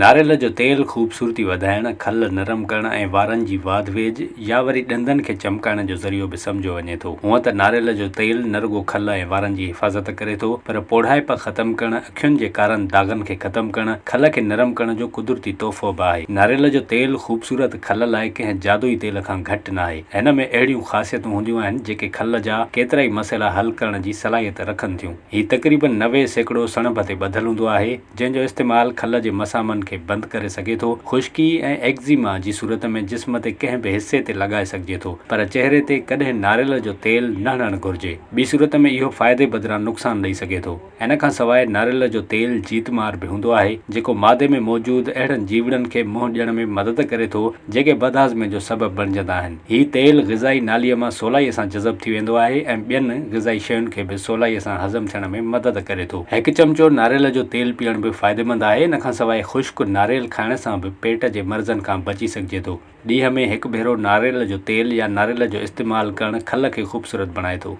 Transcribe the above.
ناريل جو تيل خوبصورتي وڌائڻ، کل نرم ڪرڻ ۽ وارن جي واڌ ويجهه يا وري ڏندن کي چمڪائڻ جو ذريعو به سمجهيو وڃي ٿو. هونئن ته ناريل جو تيل نه رڳو کل ۽ وارن جي حفاظت ڪري ٿو پر پوڙهائپ ختم ڪرڻ، اکين جي ڪارن داغن کي ختم ڪرڻ، کل کي نرم ڪرڻ جو قدرتي تحفو به آهي. ناريل جو تيل خوبصورت کل لاء ڪنهن جادوئي تيل کان گهٽ ناهي. هن ۾ اهڙيون خاصيتون هونديون آهن جيڪي کل جا ڪيترائي مسئلا حل ڪرڻ جي صلاحيت رکن ٿيون. هي تقريبن 90% سڻڀ تي ٻڌل هوندو آهي. جنهن جو استعمال کل جي مسامن کي بند ڪري سگهي ٿو، خشڪي ۽ ايگزيما جي صورت ۾ جسم تي ڪنهن به حصي تي لڳائي سگهجي ٿو، پر چهري تي ڪڏهن ناريل جو تيل نه هڻڻ گهرجي، ٻي صورت ۾ اهو فائدي بدران نقصان ڏئي سگهي ٿو. ان کان سواء ناريل جو تيل جيتمار به هوندو آهي، جيڪو معدي ۾ موجود اهڙن جيوڙن کي منهن ڏيڻ ۾ مدد ڪري ٿو، جيڪي بدهاضمي جو سبب بڻجندا آهن. هي تيل غذائي ناليء مان سولائيء سان جذب ٿي ويندو آهي ۽ ٻين غذائي شين کي به سولائيء سان هضم ٿيڻ ۾ مدد ڪري ٿو. هڪ چمچو ناريل جو تيل پيئڻ به فائديمند آهي. ان کان سواء خشڪ ناريل کائڻ سان به پيٽ جي مرضن کان بچي سگهجي ٿو. ڏينهن ۾ هڪ ڀيرو ناريل جو تيل يا ناريل جو استعمال ڪرڻ کل کي خوبصورت بڻائي ٿو.